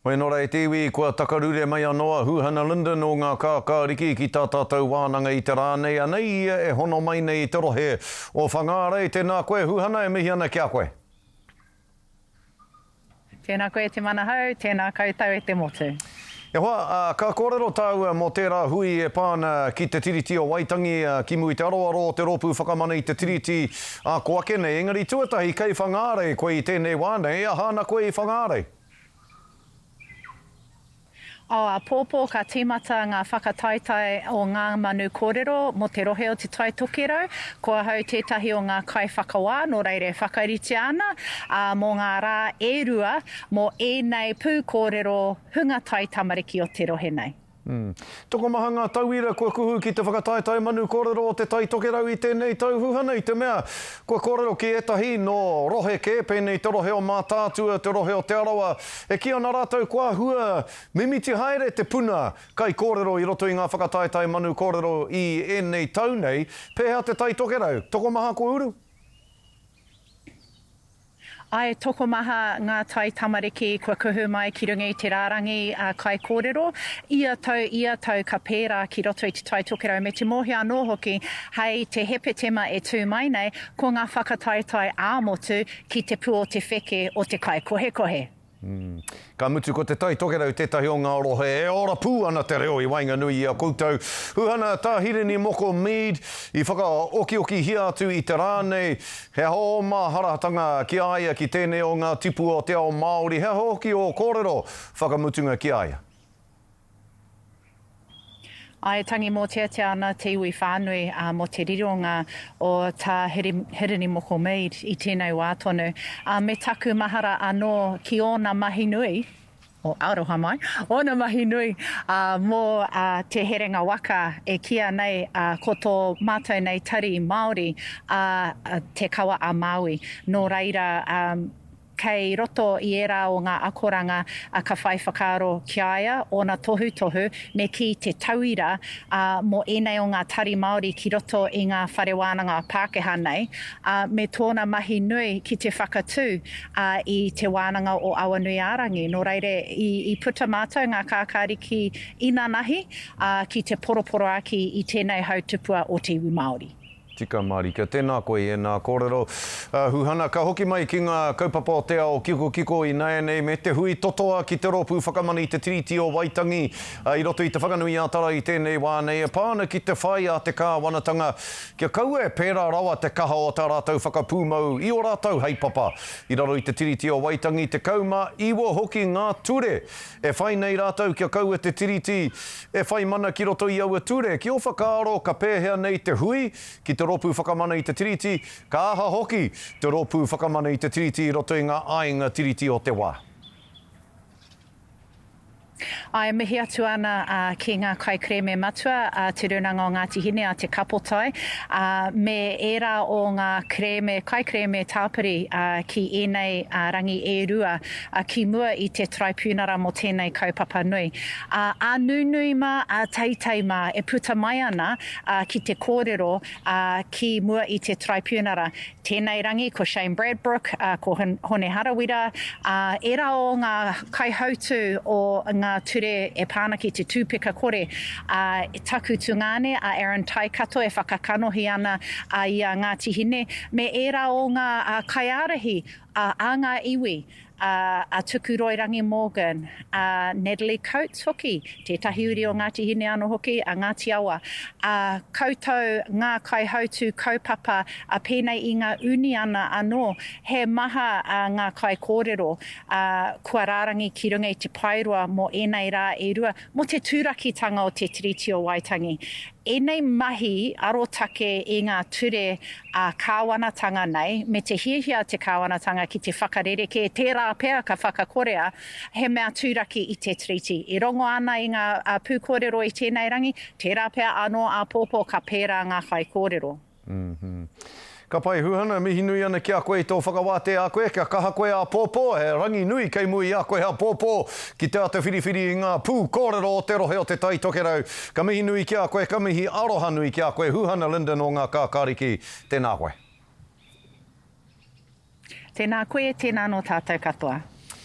Hoi anō rā e te iwi, kua takarure mai anō a Huhana Lyndon o Ngā Kākāriki ki tā tātou wānanga i te rā nei. Anei ia e hono mai nei i te rohe o Whangārei. Tēnā koe Huhana, e mihi ana ki a koe. Tēnā koe e Te Manahau, tēnā koutou e te motu. E hoa, ka kōrero tāua mō tērā hui e pā ana ki te Tiriti o Waitangi, ki mua i te aroaro o te Rōpū Whakamana i te Tiriti ā ko ake nei. Engari tuatahi, kei Whangārei koe i tēnei wā nei, e aha ana koe i Whangārei? Ao āpōpō ka tīmata ngā whakataetae o Ngā Manu Kōrero mō te rohe o Te Tai Tokerau. Ko ahau tētahi o ngā kaiwhakawā, nō reira e whakaritea ana mō ngā rā e rua mō ēnei pūkōrero hunga taitamariki o te rohe nei. Tokomaha ngā tauira kua kuhu ki te whakataetae manu kōrero o Te Tai Tokerau i tēnei tau huhana i te mea kua kōrero ki ētahi nō rohe kē pēnei te rohe o Mātaatua, te rohe o Te Arawa, e kī ana rātou kua āhua mimiti haere te puna kaikōrero i roto i ngā whakataetae manu kōrero i ēnei tau nei. Pēhea Te Tai Tokerau? Tokomaha kua uru? Āe, tokomaha ngā taitamariki kua kuhu mai ki runga i te rārangi kaikōrero. Ia tau, ia tau ka pērā ki roto i Te Tai Tokerau me te mōhio anō hoki hei te Hepetema e tū mai nei, ko ngā whakataetae ā-motu ki te pū o te wheke o te kaikohekohe. Ka mutu ko Te Tai Tokerau tētahi o ngā rohe e ora pū ana te reo i waenganui i a koutou. Huhana Tā Hirini Moko Mead i whakaokiokihia atu i te rā nei, he aha ō māharatanga ki a ia ki tēnei o ngā tipua o te ao Māori, he aha hoki ō kōrero whakamutunga ki a ia? Āe, tangi mōteatea ana te iwi whānui mō te rironga o Tā Hirini Moko Mead i tēnei wā tonu. Me taku mahara anō ki ōna mahi nui, o aroha mai, ōna mahi nui mō Te Herenga Waka e kīia nei ko tō mātou nei tari Māori a Te Kawa a Māui. Nō reira, Kei roto i ērā o ngā akoranga ka whai whakaaro ki a ia, ōna tohutohu, me kī te tauira mō ēnei o ngā tari Māori ki roto i ngā whare wānanga Pākehā nei, ā, me tōna mahi nui ki te whakatū i Te Wānanga o Awanuiārangi. Nō reira, i puta mātou ngā kākāriki inanahi ki te poroporoāki i tēnei hautupua o te iwi Māori. Tika mārika. Tēnā koe i ēnā kōrero. Huhana, ka hoki mai ki ngā kaupapa o te ao kikokiko ināianei me te hui totoa ki te Rōpū Whakamana i te Tiriti o Waitangi i roto i Te Whanganui-ā-Tara i tēnei wā nei e pā ana ki te whai a te kāwanatanga kia kaua e pērā rawa te kaha o tā rātou whakapūmau i ō rātou heipapa i raro i te Tiriti o Waitangi 19 hoki ngā ture e whai nei rātou kia kaua te Tiriti E whai mana ki roto i aua ture, ki ō whakaaro ka pēhea nei te hui ki te Rōpū Whakamana i te Tiriti, ka aha hoki te Rōpū Whakamana i te Tiriti i roto i ngā āinga Tiriti o te wā? Āe, mihi atu ana ki ngā kaikerēme matua a Te Rūnanga o Ngāti Hine, a Te Kapotai, me ērā o ngā kerēme, kaikerēme tāpiri ki ēnei rangi e rua ki mua i te Taraipiunara mō tēnei kaupapa nui. Ā, ā nunui mā, ā teitei mā e puta mai ana ki te kōrero ki mua i te Taraipiunara. Tēnei rangi ko Shane Bradbrook, ko Hone Harawira, ā, ērā o ngā kaihautū o ngā ture e pā ana ki te tūpeka kore. Ā, taku tungāne a Aaron Taikato e whakakanohi ana i a Ngāti Hine, me ērā o ngā kaiārahi a ngā iwi. a a Tukuroirangi Morgan, a Natalie Coates hoki, tētahi uri o Ngāti Hine anō hoki, a Ngāti Awa, a koutou ngā kaihautū kaupapa a pēnei i ngā uniana anō, he maha ngā kaikōrero kua rārangi ki runga i te paeroa mō ēnei rā e rua, mō te turakitanga o te Tiriti o Waitangi. Ēnei mahi arotake i ngā ture ā-kāwanatanga nei, me te hiahia a te kāwanatanga ki te whakarerekē, tērā pea ka whakakorea, he mea turaki i te Tiriti. E rongo ana i ngā pūkōrero i tēnei rangi, tērā pea anō āpōpō ka pērā ngā kaikōrero. Ka pai Huhana, mihi nui ana ki a koe i tō whakawātea a koe, kia kaha koe āpōpō, he rangi nui kei mua i a koe āpōpō ki te āta whiriwhiri i ngā pū kōrero o te rohe o Te Tai Tokerau. Ka mihi nui ki a koe, ka mihi aroha nui ki a koe Huhana Lyndon o Ngā Kākāriki, tēnā koe. Tēnā koe, tēnā anō tātou katoa.